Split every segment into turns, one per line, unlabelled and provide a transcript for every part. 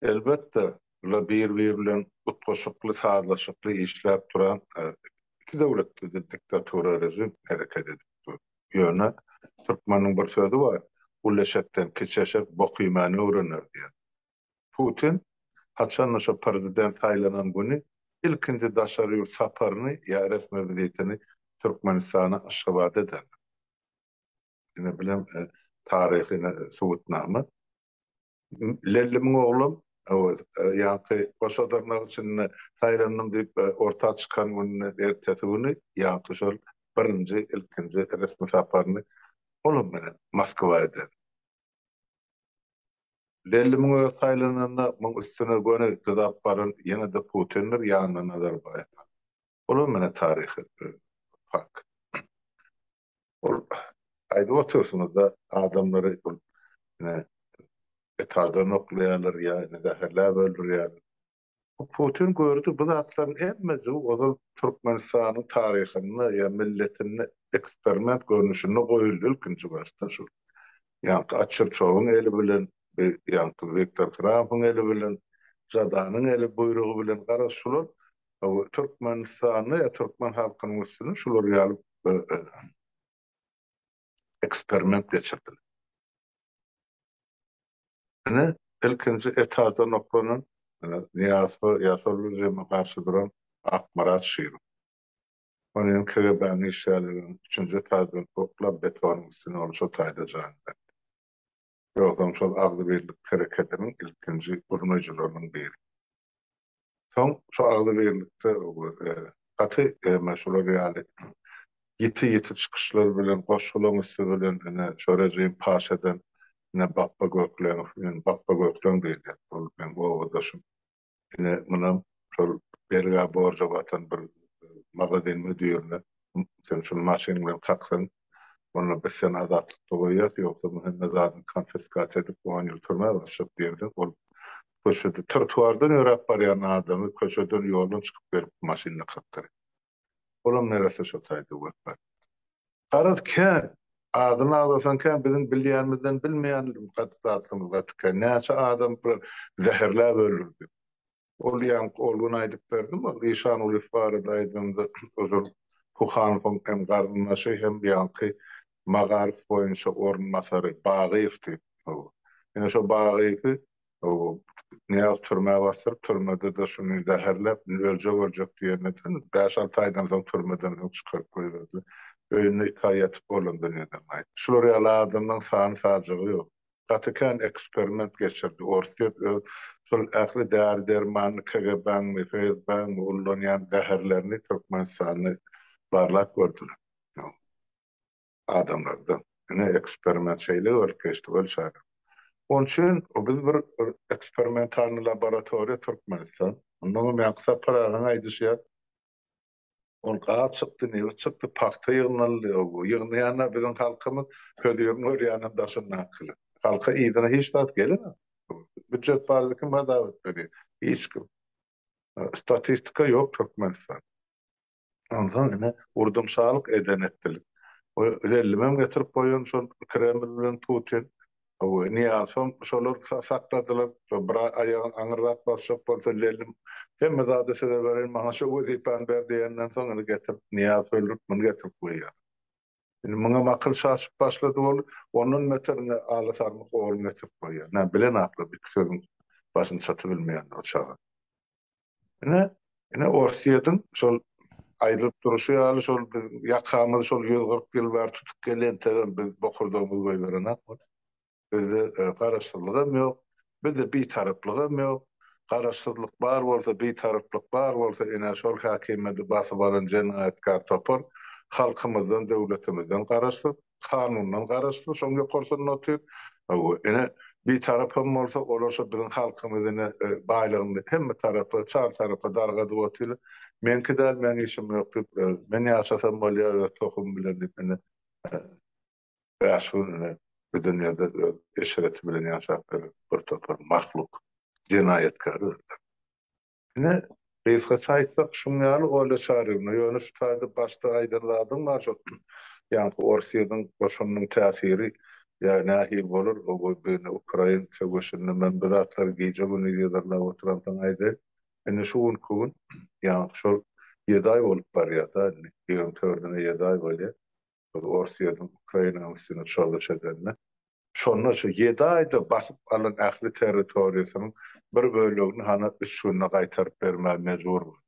Elbetde, bular bir-biri bilen utgaşykly, sazlaşykly işläp duran iki döwletde-de diktatura režim hereket edip dur. Ýöne türkmeniň bir sözi bar, Uly eşekden kiçi eşek bok iýmäni öwrener diýen. Putin haçanda şo prezident saýlanan güni ilkinji daşary ýurt saparyny ýa resmi wizitini Türkmenistana Aşgabada ederler. Ine bilem taryhy subutnama. Lellimiň oglam ýaňky goşa dyrnak içinde saýlandym diýip orta çykan gününe ertesi güni ýaňky şol birinji ilkinji resmi saparyny olam menen Moskwa eder. Lellimiň özi saýlananda muň üstüne göni dyzap baran ýene-de Putindir ýanynda Nazarbaýew bar. Olam mene taryhy fakt. Ol aýdyp otyrsyňyzda adamlary ol ine etaždan oklaýarlar ýa ine zäherläp öldürýärler. Putin gördi bu zatlaryň hemmesi ozal Türkmenistanyň taryhynda ýa milletinde eksperiment görnüşinde goýuldy ilkinji başda şul. Ýaňky Açyrçowyň eli bilen, ýaňky Wiktor Trampyň eli bilen, Žadanyň eli buýrugy bilen garaz şular Türkmenistanda ýa türkmen halkynyň üstüne şular ýaly eksperiment geçirdiler. Ine, ilkinji etaždan oklanan Nyýazowa ýa şol režime garşy duran Akmyrat Şirow. Ony hem KGB-niň işgärleri üçünji etaždan oklap, betonyň üstüne ol şo taýda jan berdi. Ýogsam şol agzybirlik hereketiniň ilkinji gurnaýjylarynyň biri. Soň şu agzybirlikde gaty eme şular ýaly ýiti-ýiti çykyşlar bilen, goşgularyň üsti bilen ine şo režim paş eden ine Bapba Gökleňow, men Bapba Gökleň diýilýär, ol meň obadaşym. Ine munam şol bergä borja batan bir magazin müdirine sen şuny maşyn bilen kaksaň, onda biz seni azatlykda goýýas, ýogsa bu hemme zadyňy konfiskasiýa edip on ýyl türmä basjak diýende ol Köçede, trotuardan ýöräp barýan adamy köçeden, ýoldan çykyp gelip maşynda kakdyrýar. Olam neresse şo taýda wepat. Garaz kän, adyny agzasaň kän, biziň bilýänimizden bilmeýän gaty zatlarymyz gaty kän. Näçe adam bir zäherläp öldürdi. Ol ýaňky ol gün aýdyp berdim, ol Işangulyýew barada aýdamda, ozal Kuhanowyň hem garyndaşy hem ýaňky magaryf boýunça orunbasary Bagyýew diýip. Ine şo Bagyýewi Nyýazow türmä basdyryp, türmede-de şuny zäherläp, indi öljek-öljek diýeneden, bäş-alty aýdan soň türmeden soň çykaryp goýberdiler. Öýünde iki aý ýatyp olam dünýeden gaýtdy. Şular ýaly adamlaryň sany-sajagy ýok. Gaty kän eksperiment geçirdi. Orsýet öz şol ähli däri-dermanyny KGB-niňmi, FSB-niňmi ullanýan zäherlerini Türkmenistanda barlap gördüler. Adamlarda. Ine eksperiment şeýle bolup geçdi ol çaga. Onuň üçin biz bir eksperimentalnyý laboratoriýa Türkmenistan. Ondan hem ýaňky Sapar agaň aýdyşy ýaly ol gaz çykdy, nebit çykdy, pagta ýygnaldy. Ýygnaýan-da biziň halkymyz, hözirini görýänem daşyndakylar. Halka yzyna hiç zat gelenok. Býujet barada kim hasabat berýär? Hiç kim. Statistika ýok Türkmenistanda. Onsoň ine urdum şalyk eden etdilik. O Lellimem getirip goýan şol Kreml bilen Putin. O Nyýazowam şolar sakladylar. Şo bir aýagyny aňyrrak basjak bolsa Lellim hemme zady size bereýin maňa şo wezipäni ber diýenden soň indi getirip Nyýazowy öldürip muny getirip goýýar. Indi muňam akyl şaşyp başlady ol ondan beter indi Aly Sarmyk ogluny getirip goýýar. Nä bilenaklar iki sözüň başyny çatybilmeýän o çaga. Ine, ine Orsýetiň şol aýdylyp durşy ýaly şol biz ýakamyzy şol 140 ýyl bäri tutup gelýän entegem biz bokurdagymyzy goýberenok. Bizde e, garaşsyzlygam ýok, bizde bitaraplygam ýok. Garaşsyzlyk bar bolsa, bitaraplyk bar bolsa, ine şol häkimiýeti basyp alan jenaýatkär topar halkymyzdan, döwletimizden garaşsyz. Kanundan garaşsyz şoň ýokarsynda otyr. Ine bitarap hem bolsa olar şo biziň halkymyz ine baýlygyny hemme tarapa çar tarapa dargadyp otyr. Meňki däl meň işim ýok diýip men ýaşasam bolýar öz tohumym bilen diýip ine bäş gün ine bu dünýede öz eşreti bilen ýaşap ýören bir topar mahluk jenaýatkär özleri. Ine, gysgaça aýtsak, şuň ýaly Olýa Çaryýewna. Ýöne şu taýda başda aýdan zadyň bar, şol ýaňky Orsýetiň goşunynyň täsiri. Ýa nähili bolar o bu Ukrain söweşinde men bu zatlary gije-gündiz yzarlap oturansoň aýdaýyn. Indi şu günki gün ýaňky şol ýedi aý bolup barýar-da indi, 24-üne ýedi aý bolýar. Şol Orsýetiň Ukrainanyň üstüne çozuş edenine. Şonda şu ýedi aýda basyp alan ähli territoriýasynyň bir bölegini hana üç günde gaýtaryp bermäge mejbur boldy.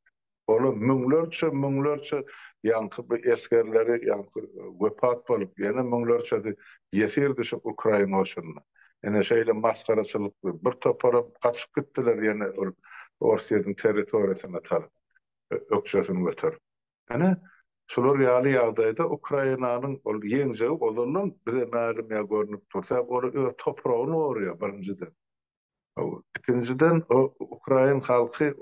Olar müňlerçe, müňlerçe ýaňky bu esgerleri ýaňky wepat bolup, ýene müňlerçesi ýesir düşüp ukrain goşunyna. Ine şeýle masgaraçylykly bir toparam gaçyp gitdiler ýene ol Orsýetiň territoriýasyna tarap ökjesini göterip. Ine şular ýaly ýagdaýda Ukrainanyň ol ýeňjegi ozaldan bize mälim ýa görnüp dur. Sebäbi olar öz topragyny goraýar birinjiden. Ikinjiden, ukrain halky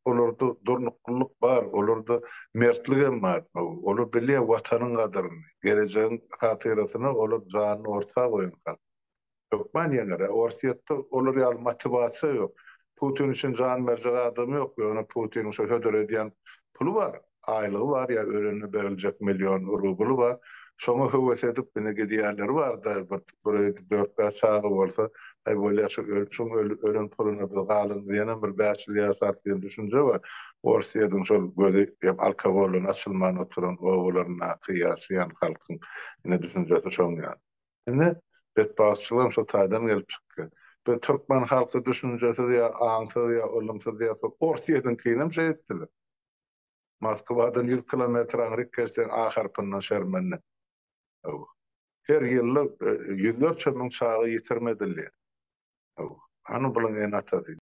olarda durnuklylyk bar, olarda mertlik hem bar. Olar bilýär Watanyň gadyryny, gelejegiň hatyrasyna olar janyny orta goýan halk. Hökman ýeňer. Orsýetde olar ýaly motiwasiýa ýok. Putin üçin jan berjek adam ýok, ýöne Putiniň şo hödür edýän puly bar. Aýlygy bar ýa ölende beriljek million rubly bar. Şoňa höwes edip ine gidýänleri bar-da, bir bir öýde dört-bäş çaga bolsa, aý bolýa şu şuň ölen puluna biz galanyny ýenem bir bäş ýyl ýaşarys diýen düşünje bar. Orsýetiň şol gözi hem alkogoldan açylman oturan obalaryndaky ýaşaýan halkyň ine düşünjesi şoň ýaly. Ine betbagtçylygam şo taýdan gelip çykýar. Biz türkmen halky düşünjesiz ýa aňsyz ýa ylymsyz diýýäs, Orsýetiňkinem şeýtdiler. Moskwadan ýüz kilometr aňryk geçseň A harpyndan şermende. Her ýylda ýüzlerçe müň çaga ýitirim edilýär. Hany bulaň ene-atasy?